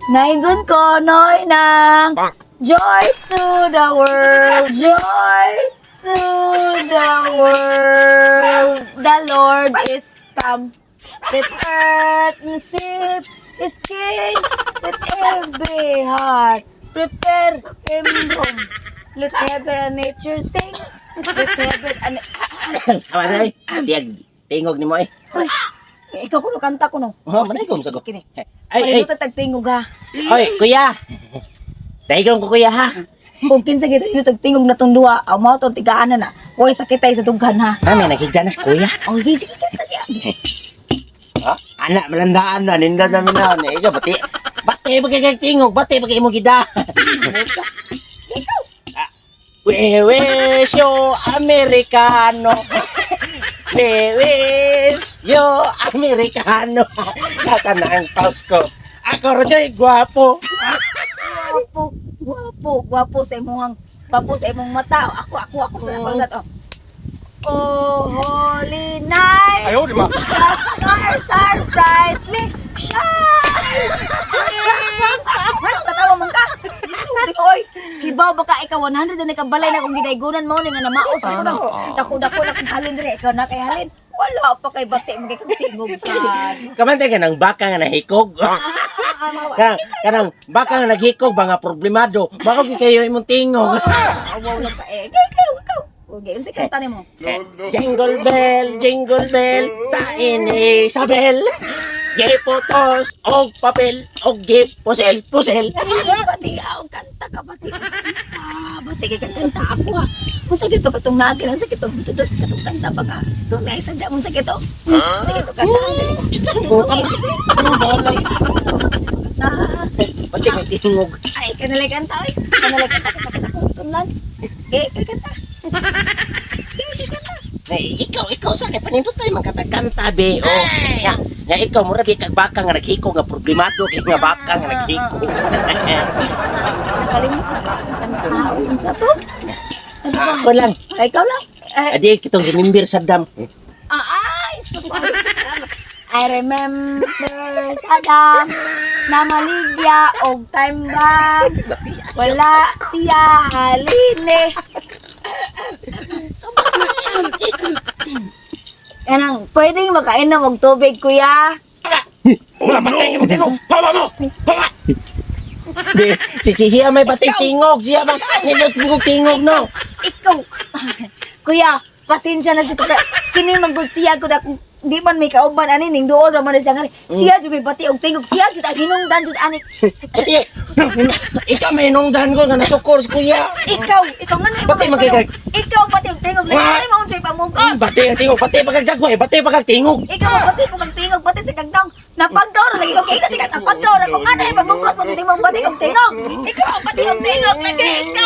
Naingon ko, noy nang joy to the world, joy to the world. The Lord is come. Let earth receive His King. Let every heart prepare Him room. Let heaven and nature sing. Let heaven and Awa na eh. Tiyag, tingog ni mo eh. Uy, ikaw kuno kanta kuno. Oh, manay ko sago. Kini. Ay, ay, Ay, tagtingog ha. oy, kuya. Daigong ko, kuya, ha. Kung kinsa kita yung tagtingog na tong duha, aw mao tong tigaan na na. Huwag sakitay sa dughan ha. Mami, naghigda na si kuya. Oh, sige, sige kanta diya. Ha? Anak, malandaan na. Ninda namin na. Ikaw, bati. Bati, bagay tingog. Bati, bagay mo gida. Ikaw. We wish you Americano. We wish you Americano. Sa tanang Pasko. Ako rin gwapo. Gwapo, gwapo, gwapo sa imong gwapo sa imong mata. Ako, ako, ako sa ako sa to. Oh, holy night. 哎呦我的妈！ The stars are brightly shining. Ano katawa man ka? Oy, kibaw ba ka ikaw 100 na nakabalay na kung gidaygunan mo ni nga namaos ako nang dako-dako na kung halin dire ikaw na kay halin. Wala pa kay bati mo kay kang tingog sa. Kamantay ka ng baka nga nahikog. Kanang baka nga naghikog ba nga problemado. Baka gyud kayo imong tingog. Awaw lang ka eh. Ikaw, ikaw, ikaw. Okay, unsa kanta nimo? Jingle bell, tain Isabel. Giputos og papel og gipusel pusel. Ay, bati ako kanta ka bati. Ah, bati kay kang kanta ako ha. Unsa gito katong natin, unsa gito tudot katong kanta ba ka? Tong na isa unsa gito? Unsa gito kanta? Kanta. Pati kay tingog. Ay, kanalay kanta oy. Kanalay kanta ka sakit akong tunlan. Eh, kay kanta. Eh, si kanta. Ay, ikaw sa kay panindot tayo man kanta be. Oh, nya, nya ikaw mura bi kag baka nga naghikog nga problemado kay nga baka nga naghikog. Nakalimot na ba akong kanta? Unsa to? Ano ba? Ako lang. Ay, ikaw lang. Ay, Adi kitong remember sa dam. Ah, ay, sorry. I remember Saddam na maligya og time bomb. Wala siya haline. Kanang, pwedeng makainom og tubig, kuya? Mga patay ka tingog. Pawa mo. Pawa. Di, si siya may patay tingog, siya ba nindot mo tingog no. Ikaw. Kuya, pasensya na jud ka. Kini man gud siya gud akong di man may kauban ani ning duol ra man siya ngani. Siya jud may bati og tingog. Siya jud ang hinungdan jud ani. Pati, ikaw may nungdan ko nga nasukor si kuya. Ikaw, ikaw nga na Pati Ikaw pati og tingog. Wa- Lagi mo unsay pamugos. Bati ang tingog, pati pagkagdagway, bati pagkagtingog. Ikaw ang pati kung tingog pati sa kagdong. Napagkaw ra lagi ko kay natin napagkaw ra kung ano pamugos mo tingog pati og tingog. Ikaw ang pati og tingog lagi ikaw.